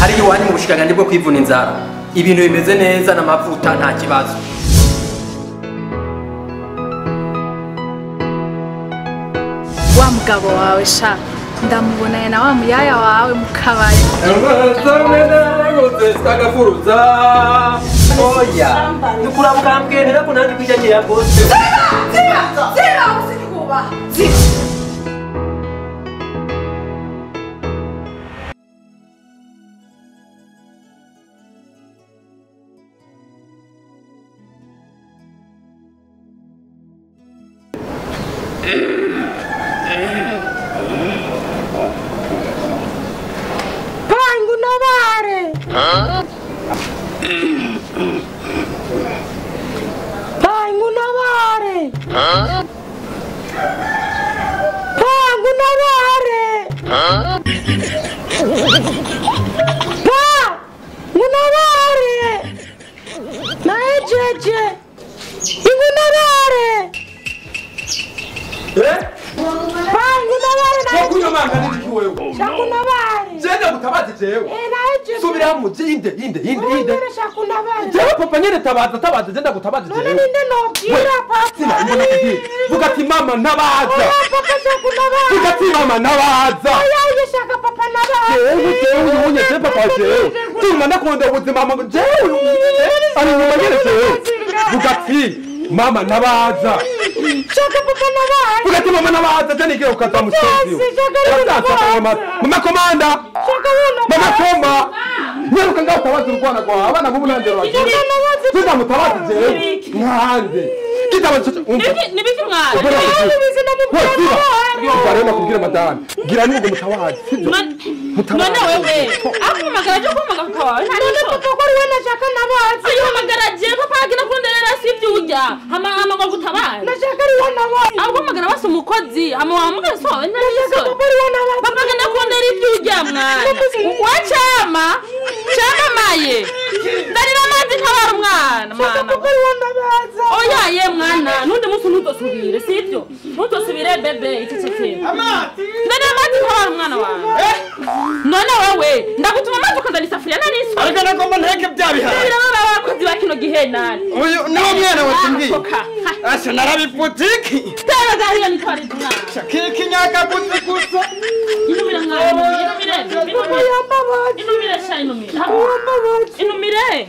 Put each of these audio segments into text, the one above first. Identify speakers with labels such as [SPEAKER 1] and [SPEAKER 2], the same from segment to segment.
[SPEAKER 1] Hari iwanyu mu bushikanganje bwo kwivuna inzara. Ibintu bimeze neza n'amavuta nta kibazo.
[SPEAKER 2] Wa mugabo wawe sha ndamubonanye na wa muyaya wawe mu kabari.
[SPEAKER 1] Oya, nukurabuka mbwene nako nandi kwijanye bose.
[SPEAKER 2] Ziba, ziba usikuba. Ziba.
[SPEAKER 3] Pangu nabare. Pangu nabare. Pangu nabare. Pangu nabare. Naejeje. Ingu nabare.
[SPEAKER 1] Eh?
[SPEAKER 3] Pangu nabare na.
[SPEAKER 1] Kunyamanga niki wewe?
[SPEAKER 3] Shakunabare.
[SPEAKER 1] Jenda gutabaza jewe.
[SPEAKER 3] Eh naejeje.
[SPEAKER 1] Subira mu inde inde inde inde.
[SPEAKER 3] Shakunabare.
[SPEAKER 1] Jewe papa nyene tabaza tabaza jenda gutabaza jewe.
[SPEAKER 3] None ninde nobwira papa?
[SPEAKER 1] Sina mbona kugira. Vuga ati mama nabaza.
[SPEAKER 3] Oya papa shakunabare.
[SPEAKER 1] Vuga ati mama nabaza.
[SPEAKER 3] Oya yishaka papa nabaza.
[SPEAKER 1] Jewe jewe unye je papa jewe. Tuma nakunda ubuzima mama jewe. Ari nyuma nyene jewe. Vuga ati mama nabaza.
[SPEAKER 3] Shaka papa nabaza.
[SPEAKER 1] Vuga ati mama nabaza jeni ngiye ukata musozi. Mama komanda.
[SPEAKER 3] Shaka wona.
[SPEAKER 1] Mama koma. Nyeruka ngaho tabaza urwana kwa abana b'ubunandero bagiye. Tuza mutabaza jewe. Nkande. Kitaba
[SPEAKER 4] Nibiki mwana.
[SPEAKER 1] Nibiki nakubwira madame. Gira n'ubwo mutabazi sibyo?
[SPEAKER 4] None wewe. Akumagara je kumagara papa wawe.
[SPEAKER 3] None papa ko ari we nashaka nabaza.
[SPEAKER 4] Ayo magara je papa agina kunderera sivyo urya. Hama hama ngo gutabaza.
[SPEAKER 3] Nashaka ari we nabaza.
[SPEAKER 4] Ahubwo magara basa umukozi. Hama wahamagara so wawe
[SPEAKER 3] nashaka papa ari we nabaza.
[SPEAKER 4] Papa agenda kundera ivyo urya mwana. Wa chama. Chama maye. Ndarira amazi ntabara umwana mwana.
[SPEAKER 3] Papa ari we nabaza.
[SPEAKER 4] Oya ye mwana nundi munsi ntuzosubire sivyo? Ntuzosubire bebe icecekere.
[SPEAKER 5] Amazi.
[SPEAKER 4] Ndarira amazi ntabara umwana wawe. None wewe ndagutuma amazi ukazana isafuriya nani iso.
[SPEAKER 5] Ariko nagomba nteke bya bihara.
[SPEAKER 4] Ndabira baba abakozi ba kino gihe nani.
[SPEAKER 5] Uyu niwo mwana wakimbwiye. Asha narabiputiki.
[SPEAKER 4] Tera gariya nitware umwana.
[SPEAKER 5] Shakiki nyaka gusa.
[SPEAKER 4] Inumire mwana inumire. Inumire sha inumire. Inumire.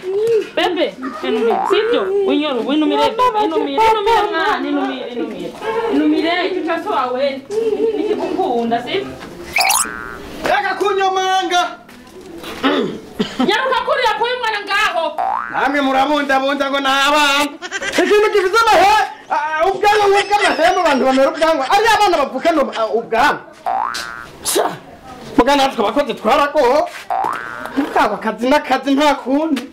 [SPEAKER 4] Bebe inumire sivyo? Winyoro winumire inumire inumire mwana inumire inumire. Inumire icyo cyaso wawe nikigukunda sivyo?
[SPEAKER 5] Reka kunyomanga.
[SPEAKER 4] Nyaruka kuriya kuyu mwana ngaho.
[SPEAKER 5] Namwe murabunda bunda ngo nabana. Ikintu gifite amahe ubwanwa bw'amahembe abantu bamera ubwanwa ari abana bavukana ubwanwa. Sha. Muga natwe abakozi twarago. Mukaba kazi n'akazi nta kundi.